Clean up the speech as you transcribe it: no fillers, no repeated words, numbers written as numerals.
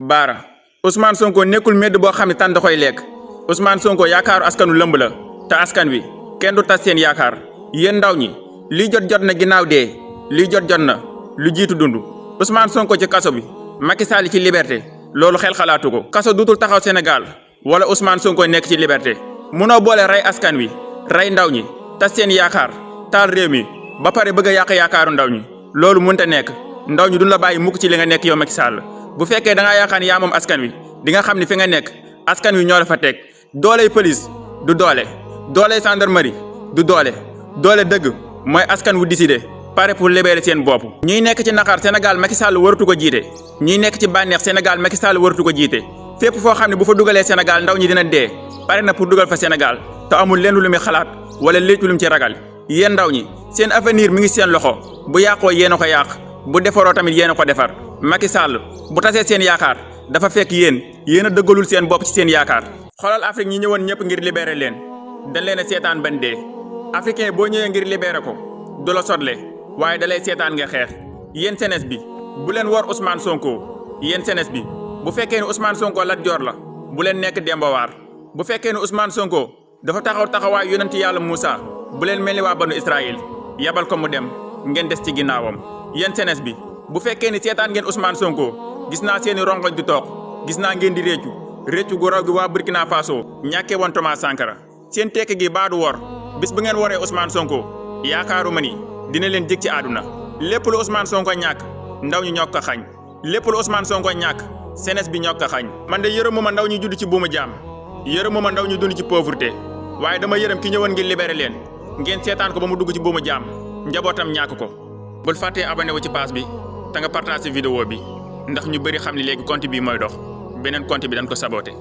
Baara Ousmane Sonko nekkul medd boo xam ne tànn da koy lekk Ousmane Sonko yaakaaru askanu lëmb la te askan wi kenn du tas seen yaakaar yéen ndaw ñi lii jot na ginnaaw dee lii jot na lu jiitu dund Ousmane Sonko ci kaso bi Macky Sall ci liberté loolu xel xalaatu ko. kaso duutul taxaw Sénégal wala Ousmane Sonko nekk ci liberté munoo boole rey askan wi rey ndaw ñi tas seen yaakaar taal réew mi ba pare bëgg a yàq yaakaaru ndaw ñi loolu mënta nekk ndaw ñi duñ la bàyyi mukk ci li nga nekk yow Macky Sall. bu fekkee da ngaa yaakaar ni yaa moom askan wi di nga xam ni fi nga nekk askan wi ñoo la fa teg dooley police du doole dooley gendarmerie du doole dëgg mooy askan wu décidé pare pour libérer seen bopp. ñuy nekk ci naqar Sénégal Macky Sall waratu ko jiite ñuy nekk ci bànneex Sénégal Macky Sall waratu ko jiite fépp foo xam ne bu fa dugalee Sénégal ndaw ñi dina dee pare na pour dugal fa Sénégal te amul lenn lu muy xalaat wala lépp lu mu ci ragal. yéen ndaw ñi seen avenir mi ngi seen loxo bu yàqoo yéen a ko yàq bu defaroo tamit yéen a ko defar. Macky Sall bu tasee seen yaakaar dafa fekk yéen a dëggalul seen bopp ci seen yaakaar. xoolal Afrique ñi ñëwoon ñëpp ngir libérer leen dañ leen a seetaan ban dee africain boo ñëwee ngir libérer ko du la sotle waaye da lay seetaan nga xeex. yéen jeunesse bi bu leen war Ousmane Sonko yéen jeunesse bi bu fekkee ne Ousmane Sonko Lat Joor la bu leen nekk Demba War bu fekkee ne Ousmane Sonko dafa taxawaay yonent yàlla Moussa bu leen mel ni waa banu Israël yabal ko mu dem ngeen des ci ginnaawam. yéen jeunesse bi bu fekkee ni seetaan ngeen Ousmane Sonko gis naa seeni rongoñ di toog gis naa ngeen di réccu gu raw gi waa Burkina Faso ñàkkee woon Thomas Sankara seen tekk gi baadu wor bis bu ngeen waree Ousmane Sonko yaakaaruma ni dina leen jég ci àdduna. lépp lu Ousmane Sonko ñàkk ndaw ñi ñoo ko xañ lépp lu Ousmane Sonko ñàkk jeunesse bi ñoo ko xañ. man de yërëmuma ndaw ñi judd ci buumu jaam yërëmuma ndaw ñi dund ci pauvreté waaye dama yërëm ki ñëwoon ngir libéré leen ngeen seetaan ko ba mu dugg ci buumu jaam njabootam ñàkk ko. bul fàttee abonné wu ci page bi te nga partage vidéo bi ndax ñu bëri xam ni léegi compte bi mooy dox beneen compte bi dañ ko saboté.